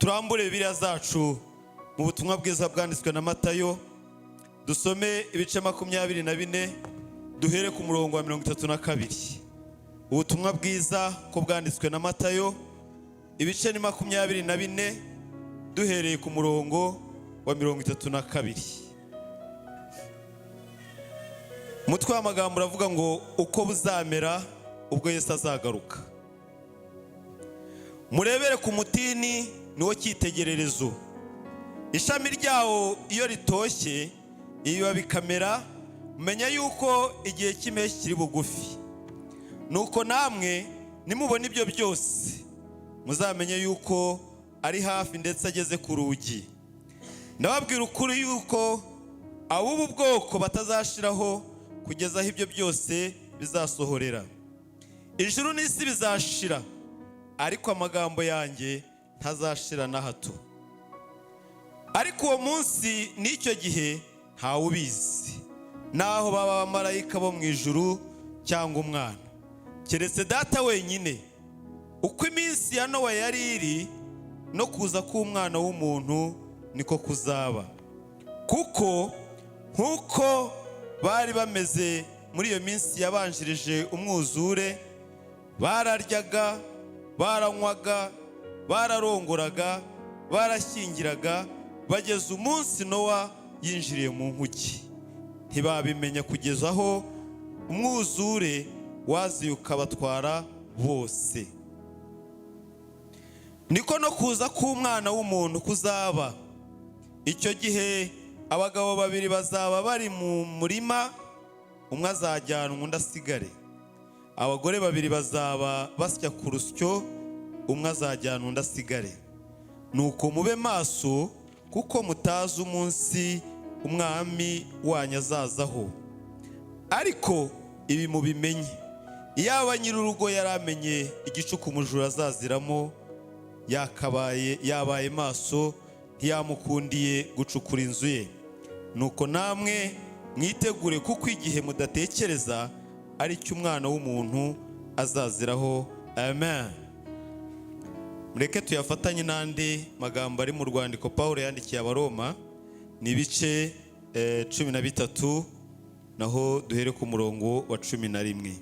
Turambure Bibiliya zacu mu butumwa bwiza bwanditswe na Matayo, dusome ibice 24, duhere ku murongo wa 32. Ubutumwa bwiza ko bwanditswe na Matayo, ibice ni 24, duhereye ku murongo wa 32. Umutwe w'amagambo uravuga ngo: "Uko buzamera ubwo Yesu azagaruka." Murebere ku mutini, niwo cyitegererezo. Ishami ryawo iyo ritoshye, ibibabi bikamera, menya yuko igihe cy'impeshyi kiri bugufi. Nuko namwe nimubona ibyo byose, muzamenye yuko ari hafi, ndetse ageze ku rugi. Ndababwira ukuri yuko ab'ubu bwoko batazashiraho kugeza aho ibyo byose bizasohorera. Ijuru n'isi bizashira, ariko amagambo yanjye ntazashira na hato. Ariko uwo munsi n'icyo gihe ntawe ubizi, naho baba abamarayika bo mu ijuru cyangwa Umwana, keretse Data wenyine. Uko iminsi ya Nowa yari iri, no kuza k'Umwana w'umuntu niko kuzaba. Kuko nk'uko bari bameze muri iyo minsi yabanjirije umwuzure, bararyaga, baranywaga, bararongoraga, barashyingiraga, bageza umunsi Nowa yinjiriye mu nkuge, ntibabimenya kugeza aho umwuzure waziye ukabatwara bose. Niko no kuza k'Umwana w'umuntu kuzaba. Icyo gihe abagabo babiri bazaba bari mu murima, umwe azajyanwa, undi asigare. Abagore babiri bazaba basya ku rusyo, umwe azajyana, undi asigare. Nuko mube maso, kuko mutazi umunsi Umwami wanyu azazaho. Ariko ibi mubimenye: iyaba nyir'urugo yari amenye igicuku umujura azaziramo, yakabaye yabaye maso, ntiyamukundiye gucukura inzu ye. Nuko namwe mwitegure, kuko igihe mudatekereza ari cyo Umwana w'umuntu azaziraho. Amen. Mureke tuyafatanye n'andi magambo ari mu rwandiko Paul yandikiye Abaroma, ni ibice 13, naho duhere ku murongo wa 11.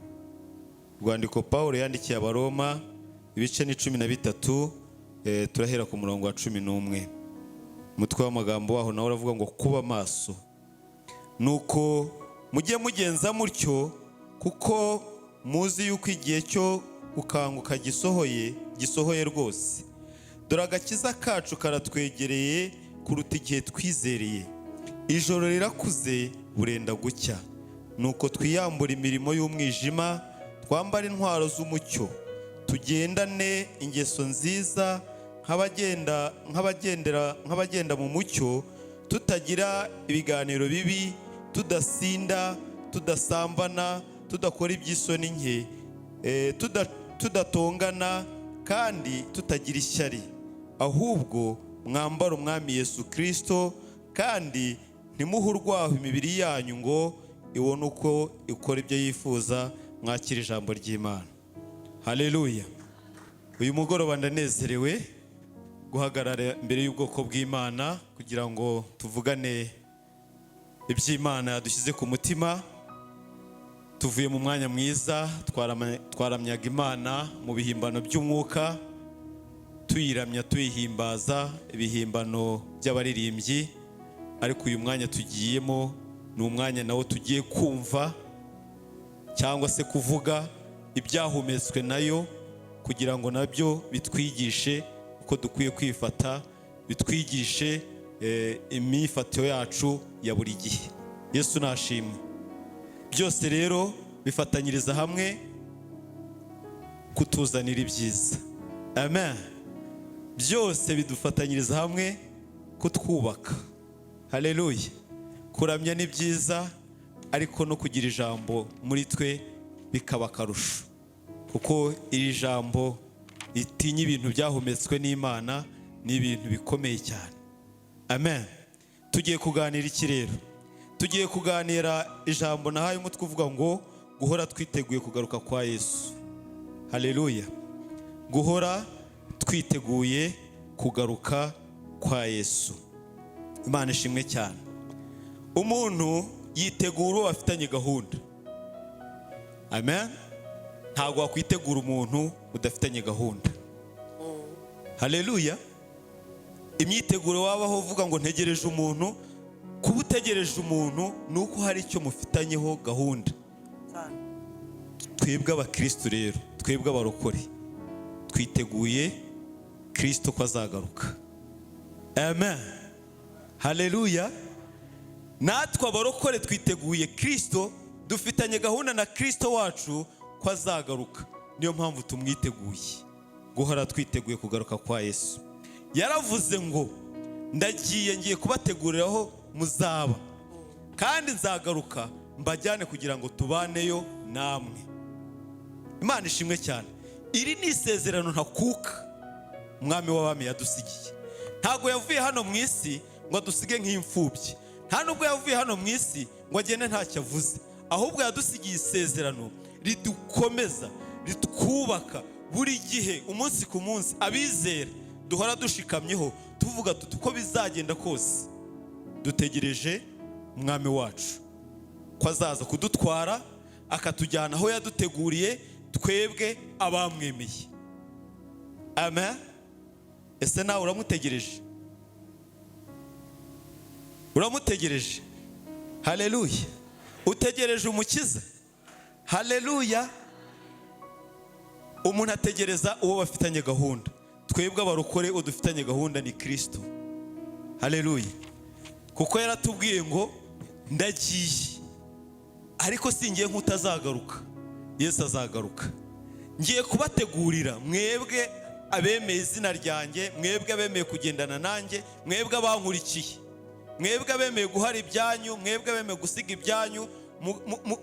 Urwandiko Paul yandikiye Abaroma, ibice ni 13, turahera ku murongo wa 11. Umutwe w'amagambo waho nawe uravuga ngo: "Kuba maso." Nuko mujye mugenza mutyo, kuko muzi yuko igihe cyo gukanguka gisohoye, gisohoye rwose. Dore agakiza kacu karatwegereye kuruta igihe twizereye. Ijoro rirakuze, burenda gucya. Nuko twiyambura imirimo y'umwijima, twambara intwaro z'umucyo. Tugendane ingeso nziza nk'abagenda mu mucyo, tutagira ibiganiro bibi, tudasinda, tudasambana, tudakora iby'isoni nke, tudatongana kandi tutagira ishyari. Ahubwo mwambare Umwami Yesu Kirisito, kandi ntimuhe urwaho imibiri yanyu ngo ibone uko ikora ibyo yifuza. Mwakira ijambo ry'Imana. Haleluya! Uyu mugoroba ndanezerewe guhagarara imbere y'ubwoko bw'Imana kugira ngo tuvugane iby'Imana yadushyize ku mutima. Tuvuye mu mwanya mwiza, twaramyaga Imana mu bihimbano by'umwuka, tuyiramya, tuyihimbaza, ibihimbano by'abaririmbyi. Ariko uyu mwanya tugiyemo ni umwanya nawo tugiye kumva cyangwa se kuvuga ibyahumetswe nayo, kugira ngo nabyo bitwigishe uko dukwiye kwifata, bitwigishe imyifatire yacu ya buri gihe. Yesu nashimwe. Byose rero bifatanyiriza hamwe kutuzanira ibyiza. Amen. Byose bidufatanyiriza hamwe kutwubaka. Haleluya! Kuramya ni byiza, ariko no kugira ijambo muri twe bikaba akarusho, kuko iri jambo ritinya ibintu byahumetswe n'Imana ni ibintu bikomeye cyane. Amen. Tugiye kuganira iki rero? Tugiye kuganira ijambo nahaye umutwe uvuga ngo: "Guhora twiteguye kugaruka kwa Yesu." Haleluya! Guhora twiteguye Kugaruka kwa Yesu. Imana ishimwe cyane. Umuntu yitegura uwo bafitanye gahunda. Amen. Ntabwo wakwitegura umuntu udafitanye gahunda. Haleluya. Imyiteguro wabaho uvuga ngo ntegereje umuntu, kuba utegereje umuntu ni uko hari icyo mufitanyeho gahunda. Cyane. Twebwe abakristo rero, twebwe abarokore, twiteguye Kristo ko azagaruka. Amen, haleluya. Natwe abarokore twiteguye Kristo, dufitanye gahunda na Kristo wacu ko azagaruka. Niyo mpamvu tumwiteguye, guhora twiteguye kugaruka kwa Yesu. Yaravuze ngo: "Ndagiye, ngiye kubategurira aho muzaba, kandi nzagaruka mbajyane kugira ngo tubaneyo namwe." Imana ishimwe cyane. Iri ni isezerano ntakuka Umwami w'abami yadusigiye. Ntabwo yavuye hano mu isi ngo adusige nk'imfubyi, nta nubwo yavuye hano mu isi ngo agende ntacyo avuze, ahubwo yadusigiye isezerano ridukomeza, ritwubaka buri gihe, umunsi ku munsi. Abizera duhora dushikamyeho, tuvuga tuti: "Uko bizagenda kose, dutegereje Umwami wacu ko azaza kudutwara, akatujyana aho yaduteguriye twebwe abamwemeye." Amen. Ese nawe uramutegereje? Uramutegereje? Haleluya. Utegereje Umukiza? Haleluya. Umuntu ategereza uwo bafitanye gahunda. Twebwe abarokore, udufitanye gahunda ni Kirisito. Haleluya. Kuko yaratubwiye ngo: "Ndagiye, ariko singiye nk'utazagaruka." Yesu azagaruka. "Ngiye kubategurira mwebwe abemeye izina ryanjye, mwebwe abemeye kugendana nanjye, mwebwe abankurikiye, mwebwe abemeye guhara ibyanyu, mwebwe abemeye gusiga ibyanyu,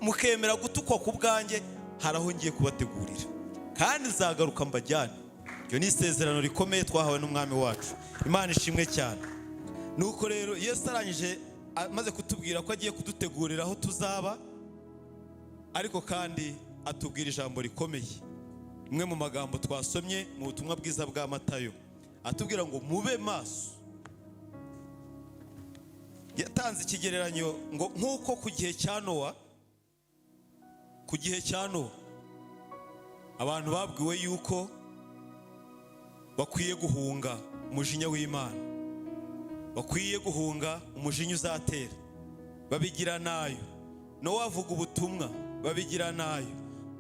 mukemera gutukwa ku bwanjye, hari aho ngiye kubategurira, kandi nzagaruka mbajyane." Iryo ni isezerano rikomeye twahawe n'Umwami wacu. Imana ishimwe cyane. Nuko rero Yesu arangije, amaze kutubwira ko agiye kudutegurira aho tuzaba, ariko kandi atubwira ijambo rikomeye, imwe mu magambo twasomye mu butumwa bwiza bwa Matayo, atubwira ngo mube maso. Yatanze ikigereranyo ngo nk'uko ku gihe cya Nowa, ku gihe cya Nowa abantu babwiwe yuko bakwiye guhunga umujinya w'Imana, bakwiye guhunga umujinya uzatera, babigira nayo. Nowa avuga ubutumwa, babigira nayo.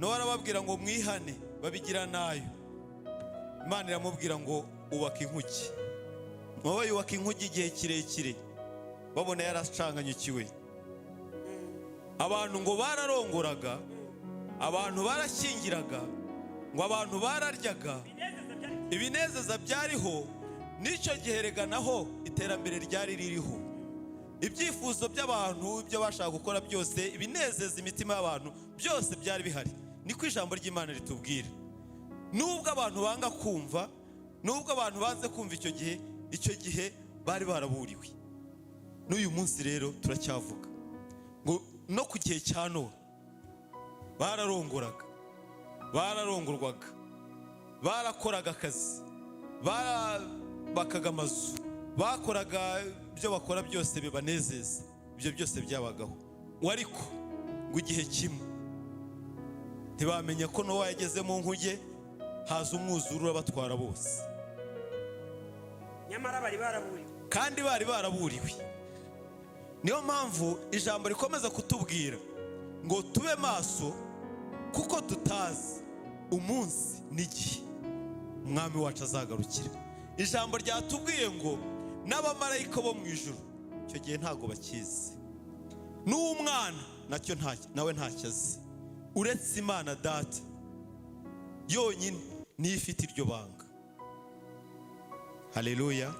Nowa arababwira ngo mwihane, babigira nayo. Imana iramubwira ngo ubaka inkuge. Nowa yubaka inkuge igihe kirekire, babona yaracanganyukiwe. Abantu ngo bararongoraga, abantu barashyingiraga, ngo abantu bararyaga, ibinezeza byariho. N'icyo gihe rega naho iterambere ryari ririho, ibyifuzo by'abantu, ibyo bashaka gukora byose, ibinezeza imitima y'abantu byose byari bihari. Niko ijambo ry'Imana ritubwira. Nubwo abantu banga kumva, nubwo abantu banze kumva icyo gihe, icyo gihe bari baraburiwe. N'uyu munsi rero turacyavuga ngo no ku gihe cya Nowa bararongoraga, bararongorwaga, barakoraga akazi, barubakaga amazu, bakoraga ibyo bakora byose bibanezeza. Ibyo byose byabagaho. Ngo ariko ngo igihe kimwe ntibamenya ko Nowa yageze mu nkuge, haza umwuzure urabatwara bose. Nyamara bari baraburiwe. Kandi bari baraburiwe. Niyo mpamvu ijambo rikomeza kutubwira ngo tube maso, kuko tutazi umunsi n'igihe Umwami wacu azagarukira. Ijambo ryatubwiye ngo n'abamarayika bo mu ijuru icyo gihe ntabwo bakizi, n'umwana nacyo nawe ntacyo azi, uretse Imana Data yonyine niyo ifite iryo banga. Haleluya.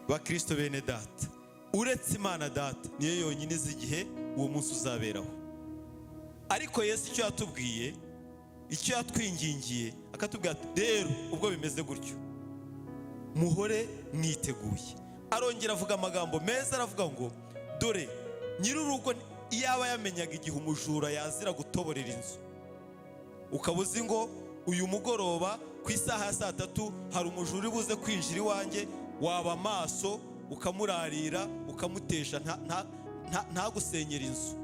Bakristo bene data, uretse Imana Data niyo yonyine izi igihe uwo munsi uzaberaho. Ariko Yesu icyo yatubwiye, icyo yatwingingiye, akatubwira ati: "Rero ubwo bimeze gutyo, muhore mwiteguye." Arongera avuga amagambo meza, aravuga ngo: "Dore nyir'urugo iyaba yamenyaga igihe umujura yazira gutoborera inzu." Ukaba uzi ngo uyu mugoroba Ku isaha ya saa 3 hari umujura uri buze kwinjira iwanjye, waba maso ukamurarira, ukamutesha, ntagusenyera inzu.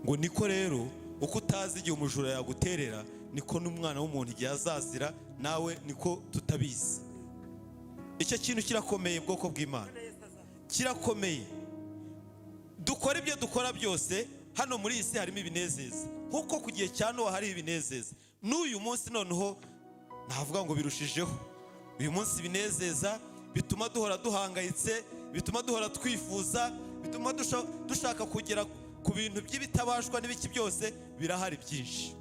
Ngo niko rero uko utazi igihe umujura yaguterera, niko n'Umwana w'umuntu igihe azazira nawe niko tutabizi. Icyo kintu kirakomeye, bwoko bw'Imana, kirakomeye. Dukora ibyo dukora byose hano muri iyi si, harimo ibinezeza nk'uko ku gihe cya Nowa hari ibinezeza. N'uyu munsi noneho navuga ngo birushijeho. Uyu munsi ibinezeza bituma duhora duhangayitse, bituma duhora twifuza, bituma dushaka kugera ku bintu by'ibitabashwa n'ibiki byose birahari byinshi.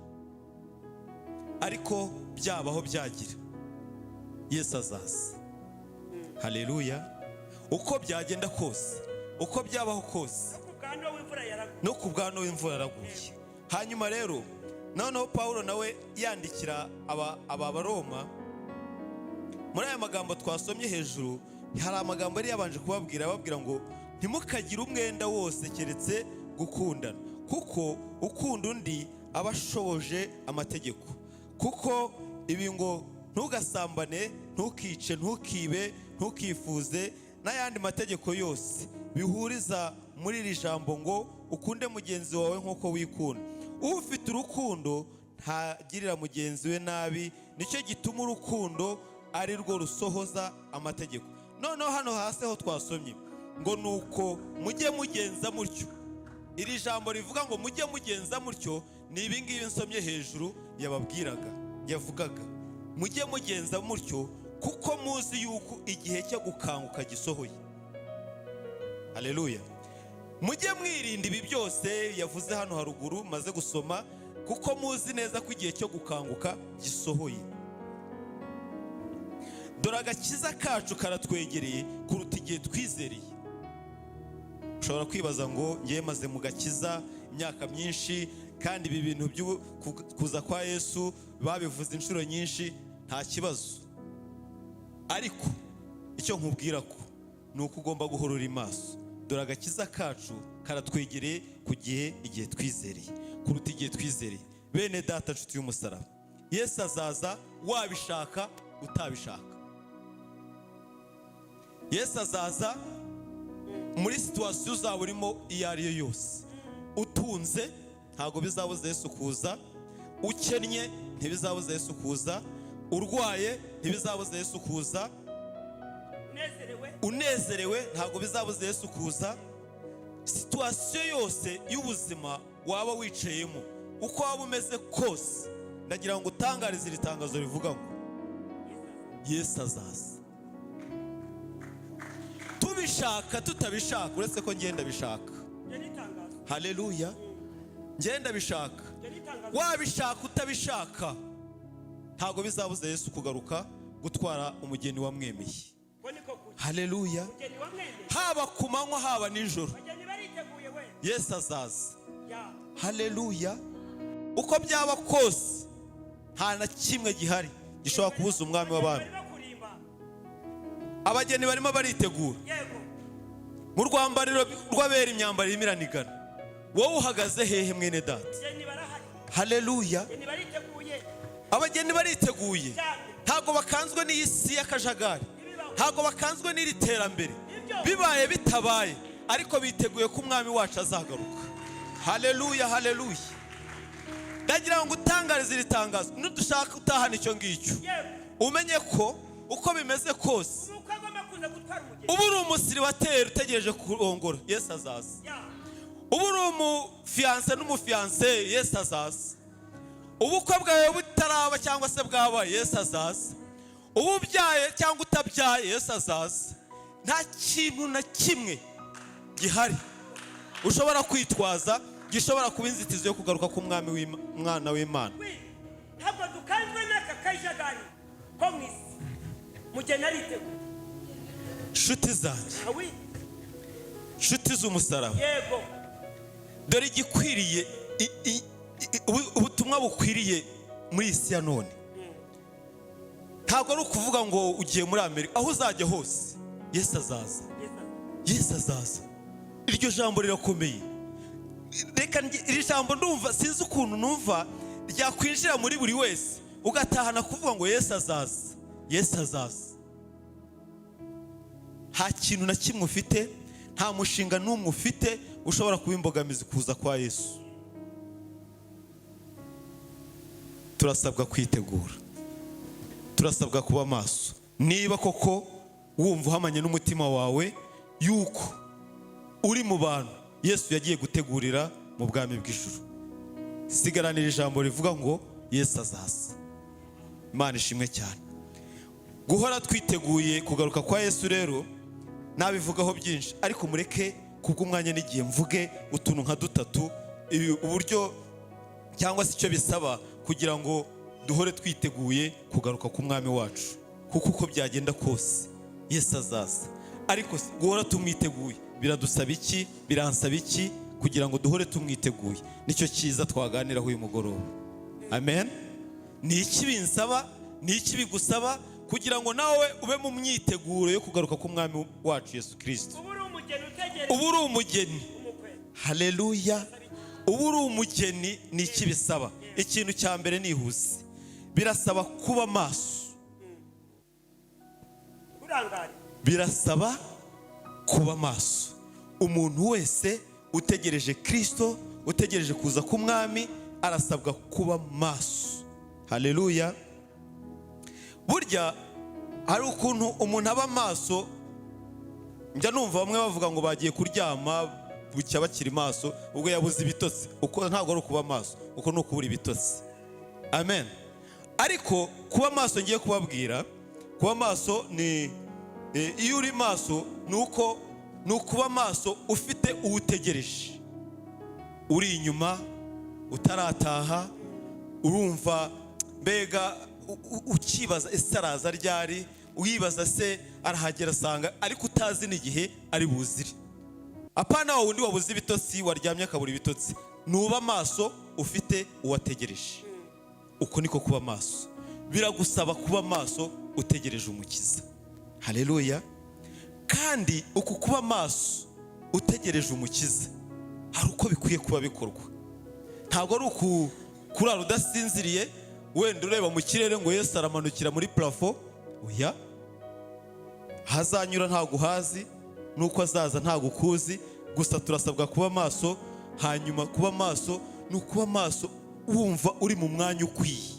Ariko byabaho byagira, Yesu azaza. Haleluya! Uko byagenda kose, uko byabaho kose. No ku bwa Nowa w'imvura yaraguye. No ku bwa Nowa imvura yaraguye. Hanyuma rero noneho Pawulo nawe yandikira aba Baroma, muri aya magambo twasomye hejuru, hari amagambo yari yabanje kubabwira, ababwira ngo: "Ntimukagire umwenda wose keretse gukundana, kuko ukunda undi aba ashoboje amategeko. Kuko ibi ngo: ntugasambane, ntukice, ntukibe, ntukifuze, n'ayandi mategeko yose bihuriza muri iri jambo ngo: ukunde mugenzi wawe nk'uko wikunda. Ufite urukundo ntagirira mugenzi we nabi, nicyo gituma urukundo ari rwo rusohoza amategeko." Noneho hano hasi ho twasomye ngo: "Nuko mujye mugenza mutyo." Iri jambo rivuga ngo "mujye mugenza mutyo" ni ibi ngibi nsomye hejuru yababwiraga, yavugaga: "Mujye mugenza mutyo kuko muzi yuko igihe cyo gukanguka gisohoye." Haleluya! Mujye mwirinda ibi byose yavuze hano haruguru maze gusoma, kuko muzi neza ko igihe cyo gukanguka gisohoye. Dore agakiza kacu karatwegereye kuruta igihe twizereye. Ushobora kwibaza ngo: "Ngewe maze mu gakiza imyaka myinshi, kandi ibi bintu byo kuza kwa Yesu babivuze inshuro nyinshi." Nta kibazo, ariko icyo nkubwira ko ni uko ugomba guhora uri maso. Dore agakiza kacu karatwegereye ku gihe igihe twizereye, kuruta igihe twizereye. Bene data, nshuti y'umusaraba, Yesu azaza wabishaka utabishaka. Yesu azaza muri situation uzaba urimo iyo ari yo yose. Utunze ntabwo bizabuza Yesu kuza, ukennye ntibizabuza Yesu kuza, urwaye ntibizabuza Yesu kuza, unezerewe, unezerewe ntabwo bizabuza Yesu kuza. Situation yose y'ubuzima waba wicayemo, uko waba umeze kose, ndagira ngo utangarize iri tangazo rivuga ngo Yesu azaza, tubishaka tutabishaka. Uretse ko ngenda bishaka. Njye n'itangazo. Haleluya! Ngenda bishaka. Njye n'itangazo. Wabishaka utabishaka, ntabwo bizabuza Yesu kugaruka gutwara umugeni wamwemeye. Ngo niko kuri. Haleluya! Umugeni wamwemeye. Haba ku manywa, haba nijoro, Abageni bariteguye we. Yesu azaza. Ya. Haleluya! Uko byaba kose, nta na kimwe gihari gishobora kubuza Umwami w'abami. Barimo kurimba. Abageni barimo baritegura. Yego. Mu rwambariro rw'abera imyambaro irimo iranigana. Wowe uhagaze hehe, mwene data? Abageni barahari. Haleluya! Abageni bariteguye. Abageni bariteguye. Cyane. Ntabwo bakanzwe n'iyi si y'akajagari, ntabwo bakanzwe n'iri terambere. Nibyo. Bibaye bitabaye, ariko biteguye ko Umwami wacu azagaruka. Haleluya, haleluya! Ndagira ngo utangarize iri tangazo, nudushaka utahana icyo ngicyo, Yego. umenye ko uko bimeze kose, Umukwe agomba kuza gutwara umugeni. uba uri umusiribateri utegereje kurongora, Yesu azaza. Ya. Uba uri umufiancé n'umufiancée, Yesu azaza. Ubukwe bwawe butaraba cyangwa se bwabaye, Yesu azaza. Uba ubyaye cyangwa utabyaye, Yesu azaza. Nta kintu na kimwe gihari ushobora kwitwaza gishobora kuba inzitizi yo kugaruka k'umwami w'Umwana w'Imana. Wi. Ntabwo dukanzwe n'aka kajagari ko mu isi. Mugeni ariteguye. Nshuti zanjye, Awi. nshuti z'umusaraba, Yego. dore igikwiriye, ubutumwa bukwiriye muri iyi si ya none ntabwo ari ukuvuga ngo ugiye muri Amerika. Aho uzajya hose, Yesu azaza. Yesu. Yesu azaza. Iryo jambo rirakomeye. Reka iri jambo ndumva, sinzi ukuntu numva ryakwinjira muri buri wese. Ugatahana kuvuga ngo Yesu azaza, Yesu azaza. Nta kintu na kimwe ufite, nta mushinga n'umwe ufite ushobora kuba imbogamizi kuza kwa Yesu. Turasabwa kwitegura, turasabwa kuba maso. Niba koko wumva uhamanye n'umutima wawe yuko uri mu bantu Yesu yagiye gutegurira mu bwami bw'ijuru, sigaranira ijambo rivuga ngo Yesu azaza. Imana ishimwe cyane. Guhora twiteguye kugaruka kwa Yesu rero nabivugaho byinshi, ariko mureke kubw'umwanya n'igihe mvuge utuntu nka dutatu, uburyo cyangwa se icyo bisaba kugira ngo duhore twiteguye kugaruka k'umwami wacu, kuko uko byagenda kose Yesu azaza. Ariko guhora tumwiteguye biradusaba iki? Biransaba iki kugira ngo duhore tumwiteguye? Nicyo cyiza twaganiraho uyu mugoroba. Amen. Ni iki binsaba? Ni iki bigusaba kugira ngo nawe ube mu myiteguro yo kugaruka k'umwami wacu Yesu Kirisito? Ubu uri umugeni utegereje Uba uri umugeni. umukwe. Haleluya. Uba uri umugeni, ni iki bisaba? Ikintu cya mbere nihuse, birasaba kuba maso. Urangare. Birasaba kuba maso. Umuntu wese utegereje Kirisito, utegereje kuza k'umwami, arasabwa kuba maso. Haleluya. Burya hari ukuntu umuntu aba maso. Njya numva bamwe bavuga ngo bagiye kuryama bucya bakiri maso, ubwo yabuze ibitotsi. Uko ntabwo ari ukuba maso, uko ni ukubura ibitotsi. Amen. Ariko kuba maso ngiye kubabwira, kuba maso ni iyo uri maso ni uko ni ukuba maso ufite uwutegereje, uri inyuma utarataha, urumva mbega ukibaza ese araza ryari, uyibaza se arahagera asanga, ariko utazi n'igihe ari buzire. Apana wa wundi wabuze ibitotsi, waryamye akabura ibitotsi. Nuba maso ufite uwategereje. Uko niko kuba maso. Biragusaba kuba maso utegereje umukiza. Haleluya. Kandi uku kuba maso utegereje umukiza hari uko bikwiye kuba bikorwa. Ntabwo ari uku kurara udasinziriye, wenda ureba mu kirere ngo Yesu aramanukira muri plafond. Oya, hazanyura ntabwo uhazi, nuko azaza ntabwo ukuzi. Gusa turasabwa kuba maso. Hanyuma kuba maso ni ukuba maso wumva uri mu mwanya ukwiye,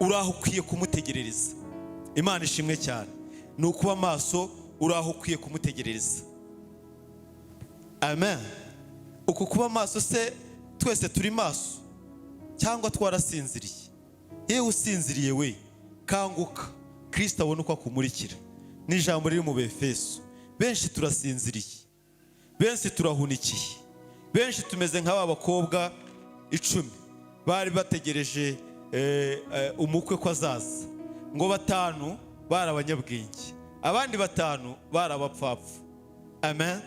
uri aho ukwiye kumutegerereza. Imana ishimwe cyane. Ni ukuba maso uri aho ukwiye kumutegerereza. Amen. Uku kuba maso se twese turi maso cyangwa twarasinziriye? Yewe usinziriye we, kanguka, Kirisito abone uko akumurikira. N'ijambo riri mu Befeso. Benshi turasinziriye, benshi turahunikiye, benshi tumeze nka ba bakobwa 10 bari bategereje umukwe ko azaza. Ngo 5 bari abanyabwenge, abandi 5 bari abapfapfa. Amen.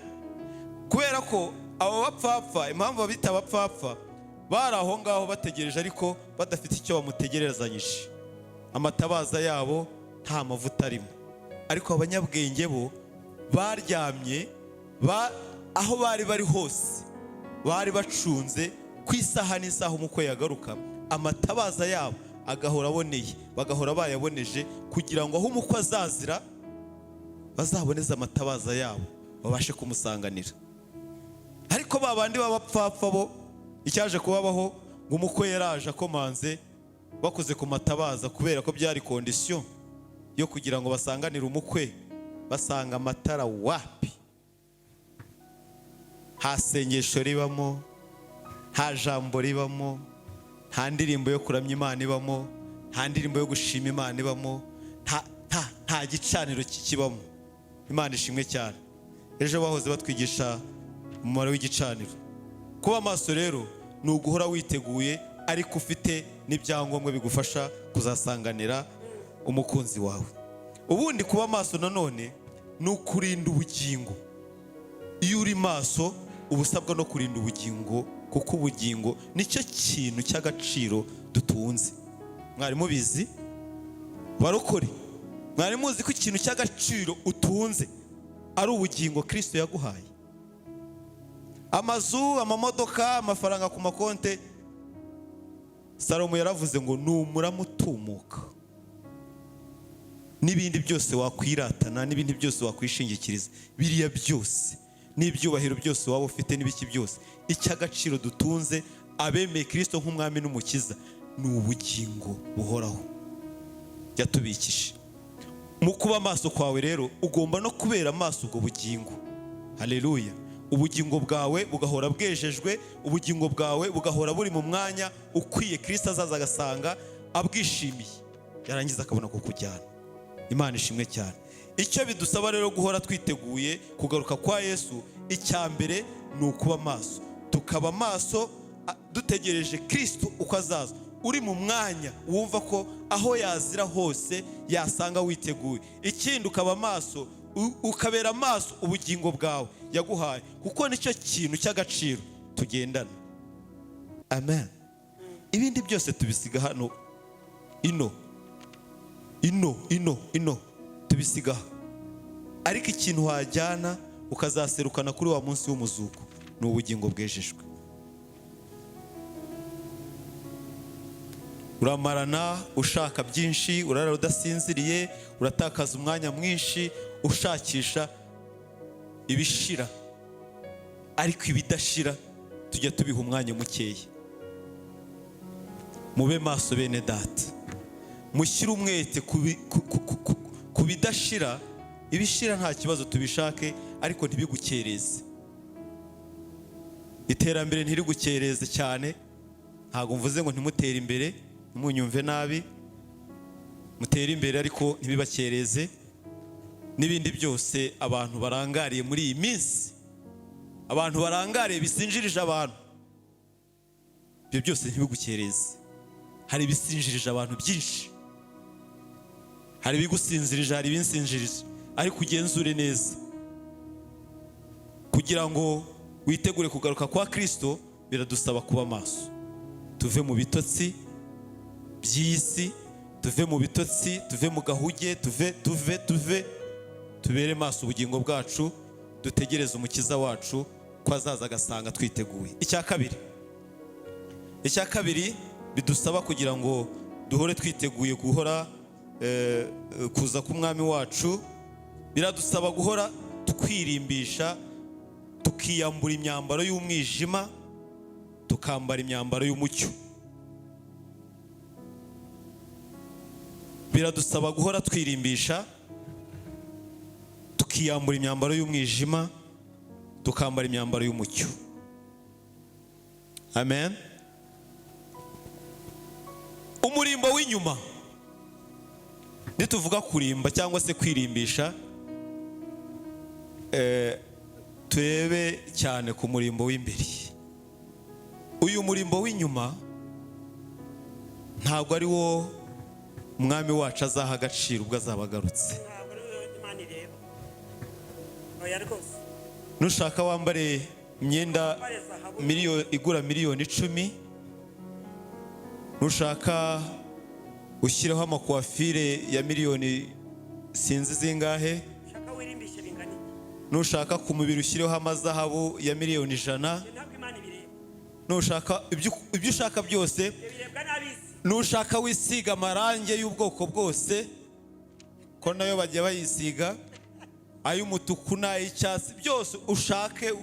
Kubera ko abo bapfapfa, impamvu babita abapfapfa, bari aho ngaho bategereje ariko badafite icyo bamutegerezanyije, amatabaza yabo nta mavuta arimo. Ariko abanyabwenge bo baryamye aho bari bari hose, bari bacunze ku isaha n'isaha umukwe yagaruka, amatabaza yabo agahora aboneye, bagahora bayaboneje, kugira ngo aho umukwe azazira bazaboneze amatabaza yabo babashe kumusanganira. Ariko ba bandi b'abapfapfa bo, icyaje kubabaho ngo umukwe yaraje akomanze, bakoze ku matabaza, kubera ko byari condition yo kugira ngo basanganire umukwe, basanga amatara wapi, nta sengesho ribamo, nta jambo ribamo, nta ndirimbo yo kuramya Imana ibamo, nta ndirimbo yo gushima Imana ibamo, nta gicaniro kikibamo. Imana ishimwe cyane. Ejo bahoze batwigisha umumaro w'igicaniro. Kuba maso rero ni uguhora witeguye, ariko ufite n'ibyangombwa bigufasha kuzasanganira umukunzi wawe. Ubundi kuba maso nanone ni ukurinda ubugingo. Iyo uri maso uba usabwa no kurinda ubugingo, kuko ubugingo nicyo kintu cy'agaciro dutunze. Mwari mubizi barokore? Mwari muzi ko ikintu cy'agaciro utunze ari ubugingo Kristo yaguhaye? Amazu, amamodoka, amafaranga ku makonte Salomo yaravuze ngo ni umurama utumuka. N'ibindi byose wakwiratana, n'ibindi byose wakwishingikiriza, biriya byose n'ibyubahiro byose waba ufite n'ibiki byose, icy'agaciro dutunze abemeye Kirisito nk'umwami n'umukiza ni ubugingo buhoraho yatubikije. Mu kuba amaso kwawe rero, ugomba no kubera amaso ubwo bugingo. Haleluya! Ubugingo bwawe bugahora bwejejwe, ubugingo bwawe bugahora buri mu mwanya ukwiye. Kirisito azaza agasanga abwishimiye, yarangiza akabona kukujyana. Imana ishimwe cyane. Icyo bidusaba rero guhora twiteguye kugaruka kwa Yesu, icya mbere ni ukuba maso, tukaba maso dutegereje Kirisito uko azaza, uri mu mwanya wumva ko aho yazira hose yasanga witeguye. Ikindi, ukaba maso, ukabera amaso ubugingo bwawe yaguhaye, kuko nicyo kintu cy'agaciro tugendana. Amen. Ibindi byose tubisiga hano, ino ino ino ino tubisiga aha. Ariko ikintu wajyana ukazaserukana kuri wa munsi w'umuzuko ni ubugingo bwejejwe. Uramarana ushaka byinshi, urara udasinziriye, uratakaza umwanya mwinshi ushakisha ibishira, ariko ibidashira tujya tubiha umwanya mukeya. Mube maso bene data, mushyire umwete ku bidashira. Ibishira nta kibazo, tubishake, ariko ntibigukereze. Iterambere ntirigukereze cyane. Ntabwo mvuze ngo ntimutere imbere, ntimunyumve nabi. Mutere imbere, ariko ntibibakereze. N'ibindi byose abantu barangariye muri iyi minsi, abantu barangariye bisinjirije abantu, ibyo byose ntibigukereze. Hari ibisinjirije abantu byinshi, hari ibigusinzirije, hari ibinsinjirije, ariko ugenzure neza kugira ngo witegure kugaruka kwa Kristo. Biradusaba kuba maso, tuve mu bitotsi by'iyi si, tuve mu bitotsi, tuve mu gahuge, tuve, tuve, tuve, tubere maso ubugingo bwacu, dutegereze umukiza wacu ko azaza agasanga twiteguye. Icya kabiri bidusaba kugira ngo duhore twiteguye guhora kuza k'umwami wacu, biradusaba guhora twirimbisha, tukiyambura imyambaro y'umwijima, tukambara imyambaro y'umucyo. Biradusaba guhora twirimbisha, tukiyambura imyambaro y'umwijima, tukambara imyambaro y'umucyo. Amen. Umurimbo w'inyuma, nituvuga kurimba cyangwa se kwirimbisha, turebe cyane ku murimbo w'imbere. Uyu murimbo w'inyuma ntabwo ari wo umwami wacu azaha agaciro ubwo azaba agarutse. Ntabwo ari wowe Imana ireba, oya rwose. Nushaka wambare imyenda Wambare zahabu. Miliyoni igura miliyoni 10, nushaka ushyireho amakwafire ya miliyoni sinzi zingahe, Ushaka wirimbishe bingana iki? Nushaka ku mubiri ushyireho amazahabu ya miliyoni 100, Ibyo ntabwo Imana ibireba. Nushaka ibyo ushaka byose, Ibyo birebwa n'ab'isi. Nushaka wisiga amarangi y'ubwoko bwose, ko nayo bajya bayisiga, ay'umutuku n'ay'icyatsi, byose ushake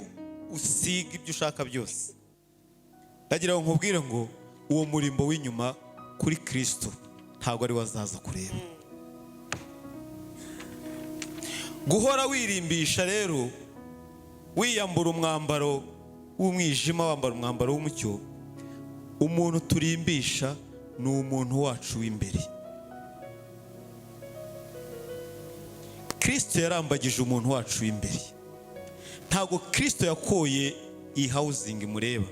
usiga ibyo ushaka byose, ndagira ngo nkubwire ngo uwo murimbo w'inyuma kuri Kirisito ntabwo ari we azaza kureba. Guhora wirimbisha rero, wiyambura umwambaro w'umwijima, wambara umwambaro w'umucyo, umuntu turimbisha ni umuntu wacu w'imbere. Kirisito yarambagije umuntu wacu w'imbere. Ntabwo Kirisito yakoye iyi housing mureba,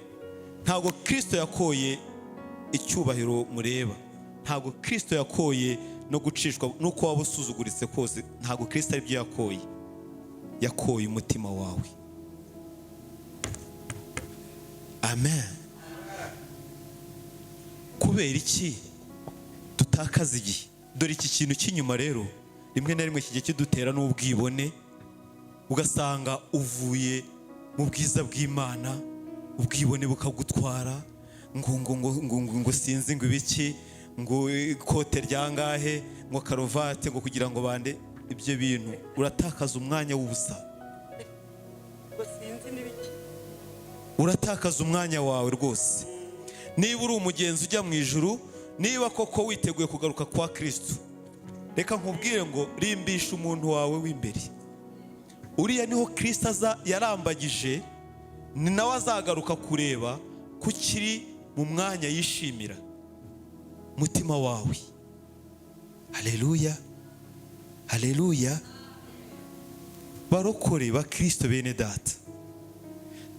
ntabwo Kirisito yakoye icyubahiro mureba, ntabwo Kirisito yakoye no gucishwa n'uko waba usuzuguritse kose. Ntabwo Kirisito aribyo yakoye. Yakoye umutima wawe. Amen. Kubera iki dutakaza igihe? Dore iki kintu cy'inyuma rero rimwe na rimwe kijya kidutera n'ubwibone, ugasanga uvuye mu bwiza bw'Imana, ubwibone bukagutwara. Ngo ngo ngo ngo ngo ngo sinzi ngo ibiki, ngo ikote ryangahe, ngo karuvate, ngo kugira ngo bande. Ibyo bintu uratakaza umwanya w'ubusa. Ngo sinzi n'ibiki. Uratakaza umwanya wawe rwose. Niba uri umugenzi ujya mu ijuru, niba koko witeguye kugaruka kwa Kristo, reka nkubwire ngo rimbisha umuntu wawe w'imbere. Uriya niho Kristo aza yarambagije, ni nawe azagaruka kureba ko ukiri mu mwanya yishimira mutima wawe. Haleluya, haleluya! Barokore ba Kristo, bene data,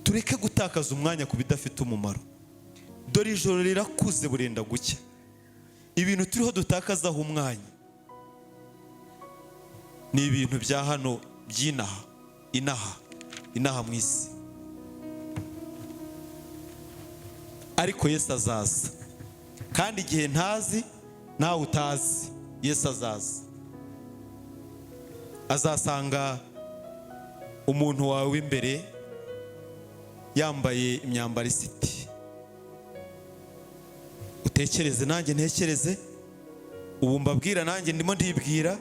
tureke gutakaza umwanya ku bidafite umumaro. Dore ijoro rirakuze, burenda gucya. Ibintu turiho dutakazaho umwanya ni ibintu bya hano by'inaha inaha inaha mu isi, ariko Yesu azaza, kandi igihe ntazi nawe utazi, Yesu azaza, azasanga umuntu wawe w'imbere yambaye imyambaro isiti. Utekereze, nanjye ntekereze. Ubu mbabwira, nanjye ndimo ndibwira.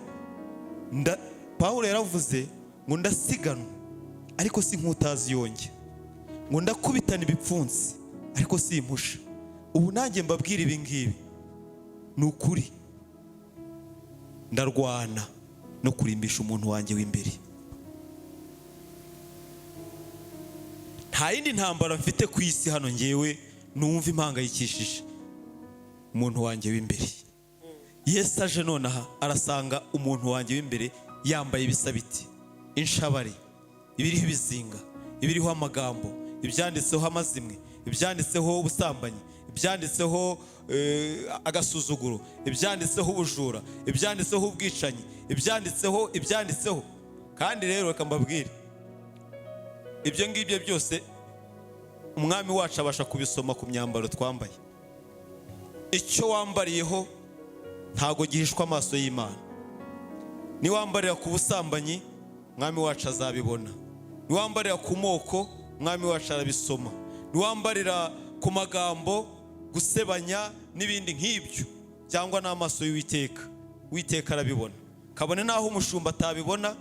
Pawulo yaravuze ngo ndasiganwa ariko si nk'utazi yonge, ngo ndakubitana ibipfunsi ariko si impusha. Ubu nanjye mbabwira ibi ngibi ni ukuri, ndarwana no kurimbisha umuntu wanjye w'imbere. Nta yindi ntambara mfite ku isi hano ngewe numva impangayikishije umuntu wanjye w'imbere. Yesu aje nonaha, arasanga umuntu wanjye w'imbere yambaye ibisabiti, inshabari, ibiriho ibizinga, ibiriho amagambo, ibyanditseho amazimwe, ibyanditseho ubusambanyi, ibyanditseho agasuzuguro, ibyanditseho ubujura, ibyanditseho ubwicanyi, ibyanditseho, ibyanditseho. Kandi rero reka mbabwire, ibyo ngibyo byose Umwami wacu abasha kubisoma ku myambaro twambaye. Icyo wambariyeho ntabwo gihishwa amaso y'Imana. Niwambarira ku busambanyi, Umwami wacu azabibona. Niwambarira ku moko, Umwami wacu arabisoma. Niwambarira ku magambo, gusebanya n'ibindi nk'ibyo, cyangwa n'amaso y'Uwiteka, Uwiteka arabibona, kabone n'aho umushumba atabibona,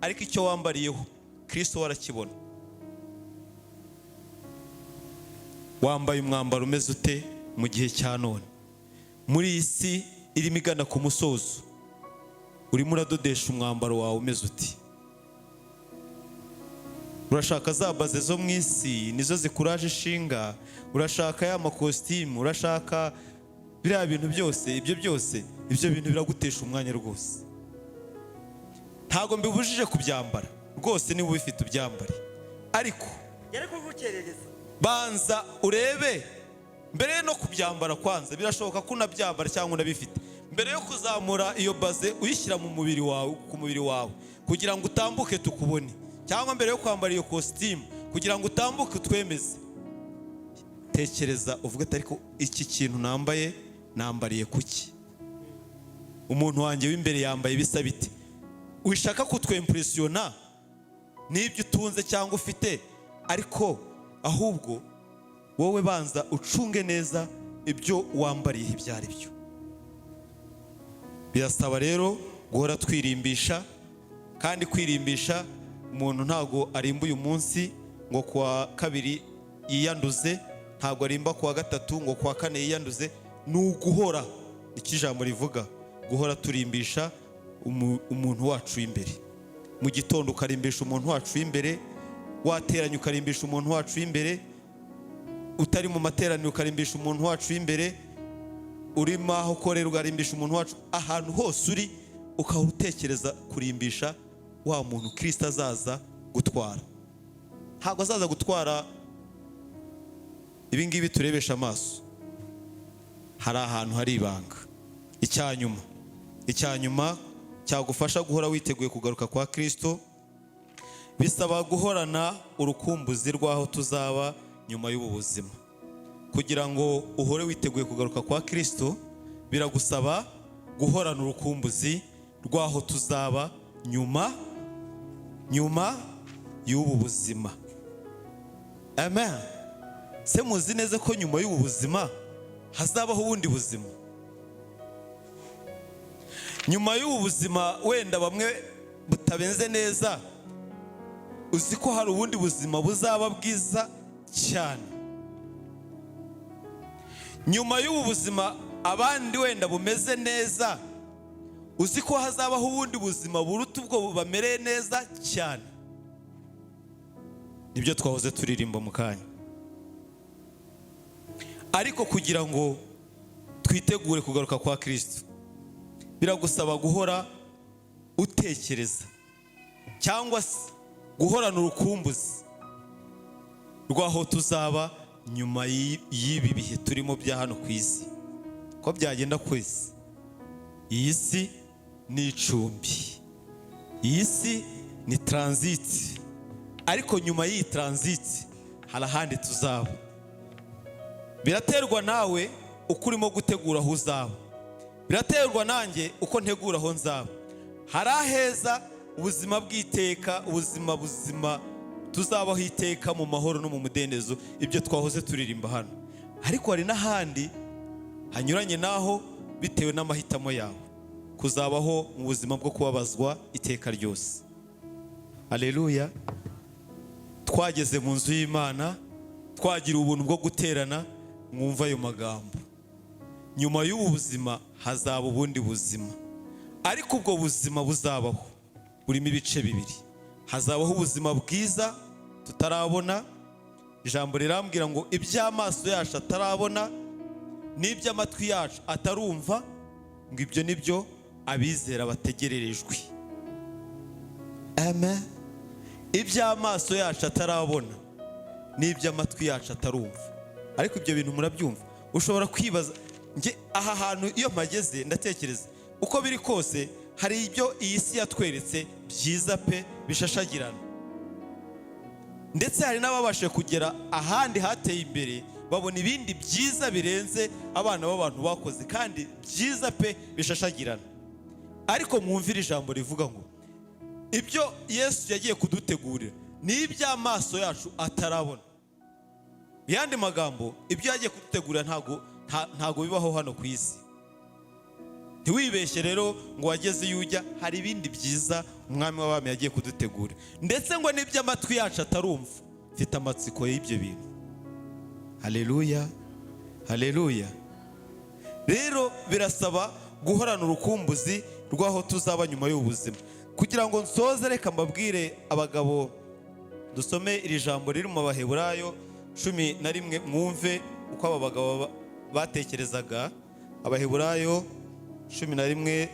ariko icyo wambariyeho Kristo we arakibona. Wambaye umwambaro umeze ute mu gihe cya none, muri iyi si irimo igana ku musozo? Urimo uradodesha umwambaro wawe umeze uti? Urashaka za baze zo mu isi nizo zikuraje ishinga? Urashaka ya makositimu? Urashaka biriya bintu byose? Ibyo byose, ibyo bintu biragutesha umwanya rwose. Ntabwo mbibujije kubyambara rwose, niba ubifite ubyambare, ariko Yari kugukerereza. banza urebe mbere no kubyambara. Kwanza birashoboka ko unabyambara cyangwa unabifite. Mbere yo kuzamura iyo baze uyishyira mu mubiri wawe, ku mubiri wawe, kugira ngo utambuke tukubone, cyangwa mbere yo kwambara iyo kositimu kugira ngo utambuke utwemeze, tekereza uvuge ati: "Ariko iki kintu nambaye nambariye kuki? Umuntu wanjye w'imbere yambaye ibisa bite?" Wishaka kutwempuresiyona n'ibyo utunze cyangwa ufite, ariko ahubwo wowe banza ucunge neza ibyo wambariye ibyo ari byo. Birasaba rero guhora twirimbisha, kandi kwirimbisha, umuntu ntabwo arimba uyu munsi ngo kuwa kabiri yiyanduze, ntabwo arimba kuwa gatatu ngo kuwa kane yiyanduze. Ni uguhora, icyo ijambo rivuga, guhora turimbisha umuntu wacu w'imbere. Mu gitondo ukarimbisha umuntu wacu w'imbere, wateranye ukarimbisha umuntu wacu w'imbere, utari mu materaniro ukarimbisha umuntu wacu w'imbere, urimo aho ukorera ukarimbisha umuntu wacu, ahantu hose uri ukaba utekereza kurimbisha wa muntu Kirisita azaza gutwara. Ntabwo azaza gutwara ibi ngibi turebesha amaso. Hari ahantu hari ibanga. Icyanyuma, icyanyuma cyagufasha guhora witeguye kugaruka kwa Kirisito, bisaba guhorana urukumbuzi rw'aho tuzaba nyuma y'ubu buzima. Kugira ngo uhore witeguye kugaruka kwa Kirisito, biragusaba guhorana urukumbuzi rw'aho tuzaba nyuma y'ubu buzima. Amen. Se muzi neza ko nyuma y'ubu buzima hazabaho ubundi buzima? Nyuma y'ubu buzima wenda bamwe butabenze neza, uzi ko hari ubundi buzima buzaba bwiza cyane? Nyuma y'ubu buzima abandi wenda bumeze neza, uzi ko hazabaho ubundi buzima buruta ubwo bubamereye neza cyane? Nibyo twahoze turirimba mu kanya. Ariko kugira ngo twitegure kugaruka kwa Kirisito, biragusaba guhora utekereza cyangwa se guhorana urukumbuzi rw'aho tuzaba nyuma y'ibi bihe turimo bya hano ku isi. Ko byagenda ku isi, iyi si ni icumbi, iyi si ni transit, ariko nyuma y'iyi transit hari ahandi tuzaba. Biraterwa nawe uko urimo gutegura aho uzaba, biraterwa nanjye uko ntegura aho nzaba. Hari aheza, ubuzima bw'iteka, ubuzima buzima tuzabaho iteka mu mahoro no mu mudendezo, ibyo twahoze turirimba hano. Ariko hari n'ahandi hanyuranye n'aho, bitewe n'amahitamo yawe, kuzabaho mu buzima bwo kubabazwa iteka ryose. Aleluya! Twageze mu nzu y'Imana, twagira ubuntu bwo guterana. Mwumva ayo magambo: nyuma y'ubu buzima hazaba ubundi buzima. Ariko ubwo buzima buzabaho burimo ibice bibiri. Hazabaho ubuzima bwiza tutarabona. Ijambo rirambwira ngo iby'amaso yacu atarabona n'iby'amatwi yacu atarumva, ngo ibyo ni byo abizera bategererejwe. Amen. Iby'amaso yacu atarabona n'iby'amatwi yacu atarumva. Ariko ibyo bintu murabyumva? Ushobora kwibaza, njye aha hantu iyo mpageze ndatekereza, uko biri kose hari ibyo iyi si yatweretse byiza pe, bishashagirana. Ndetse hari n'ababashije kugera ahandi hateye imbere, babona ibindi byiza birenze abana b'abantu bakoze, kandi byiza pe, bishashagirana. Ariko mwumvire ijambo rivuga ngo ibyo Yesu yagiye kudutegurira ni iby'amaso yacu atarabona. Mu yandi magambo, ibyo yagiye kudutegurira ntago bibaho hano ku isi. Ntiwibeshye rero ngo wageze iyo ujya. Hari ibindi byiza Umwami w'abami yagiye kudutegura, ndetse ngo n'iby'amatwi yacu atarumva. Mfite amatsiko y'ibyo bintu. Haleluya, haleluya! Rero birasaba guhorana urukumbuzi rw'aho tuzaba nyuma y'ubuzima. Kugira ngo nsoze, reka mbabwire abagabo, dusome iri jambo riri mu Baheburayo 11, mwumve uko aba bagabo batekerezaga. Abaheburayo 11,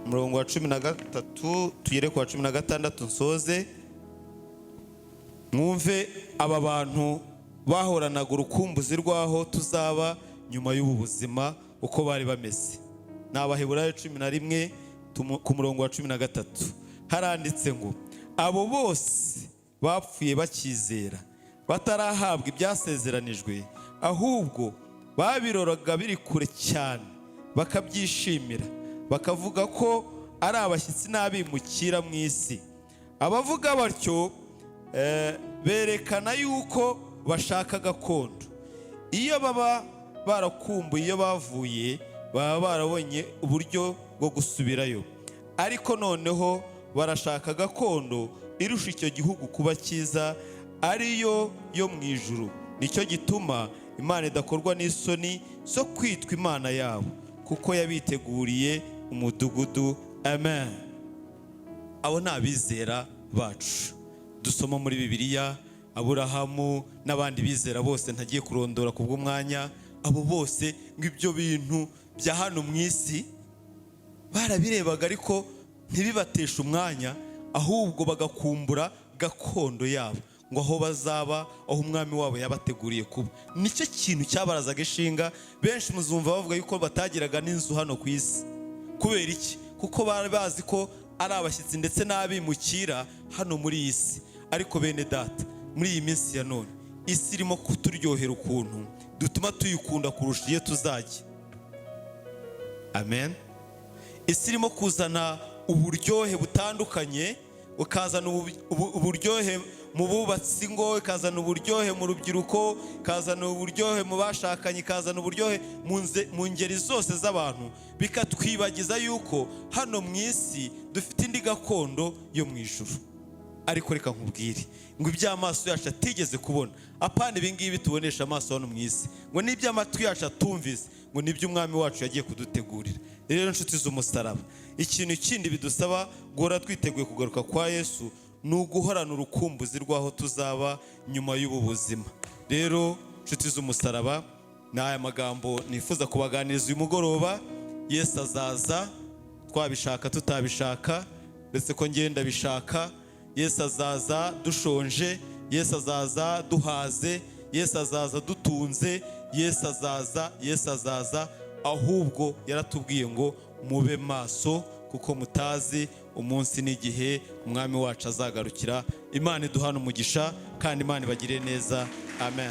umurongo wa 13 tugere ku wa 16, nsoze. Mwumve aba bantu bahoranaga urukumbuzi rw'aho tuzaba nyuma y'ubu buzima uko bari bameze. Ni Abaheburayo 11, ku murongo wa 13, haranditse ngo: "Abo bose bapfuye bakizera, batarahabwa ibyasezeranijwe, ahubwo babiroraga biri kure cyane, bakabyishimira, bakavuga ko ari abashyitsi n'abimukira mu isi. Abavuga batyo berekana yuko bashaka gakondo. Iyo baba barakumbuye iyo bavuye, baba barabonye uburyo bwo gusubirayo. Ariko noneho barashaka gakondo irusha icyo gihugu kuba cyiza, ariyo yo mu ijuru. Nicyo gituma Imana idakorwa n'isoni zo kwitwa Imana yabo, kuko yabiteguriye umudugudu." Amen. Abo ni abizera bacu dusoma muri Bibiliya, Aburahamu n'abandi bizera bose ntagiye kurondora ku bw'umwanya. Abo bose ngo ibyo bintu bya hano mu isi barabirebaga, ariko ntibibateshe umwanya, ahubwo bagakumbura gakondo yabo, ngo aho bazaba, aho Umwami wabo yabateguriye kuba. Nicyo kintu cyabarazaga ishinga. Benshi muzumva bavuga yuko batagiraga n'inzu hano ku isi. Kubera iki? Kuko bari bazi ko ari abashyitsi ndetse n'abimukira hano muri iyi si. Ariko bene data, muri iyi minsi ya none isi irimo kuturyohera ukuntu dutuma tuyikunda kurusha iyo tuzajya. Amen. Isi irimo kuzana uburyohe butandukanye, bukazana uburyohe. mu bubatsi ingo, ikazana uburyohe mu rubyiruko, ikazana uburyohe mu bashakanye, ikazana uburyohe mu ngeri zose z'abantu, bikatwibagiza yuko hano mu isi dufite indi gakondo yo mu ijuru. Ariko reka nkubwire ngo iby'amaso yacu atigeze kubona, apana ibingibi tubonesha amaso hano mu isi, ngo n'iby'amatwi yacu atumvise, ngo nibyo Umwami wacu yagiye kudutegurira. Rero inshuti z'umusaraba, ikintu kindi bidusaba guhora twiteguye kugaruka kwa Yesu ni uguhorana urukumbuzi rw'aho tuzaba nyuma y'ubu buzima. Rero inshuti z'umusaraba, ni aya magambo nifuza kubaganiriza uyu mugoroba. Yesu azaza twabishaka tutabishaka, ndetse ko ngenda bishaka. Yesu azaza dushonje, Yesu azaza duhaze, Yesu azaza dutunze, Yesu azaza, Yesu azaza. Ahubwo yaratubwiye ngo mube maso, kuko mutazi umunsi n'igihe Umwami wacu azagarukira. Imana iduhana umugisha kandi Imana ibagire neza. Amen.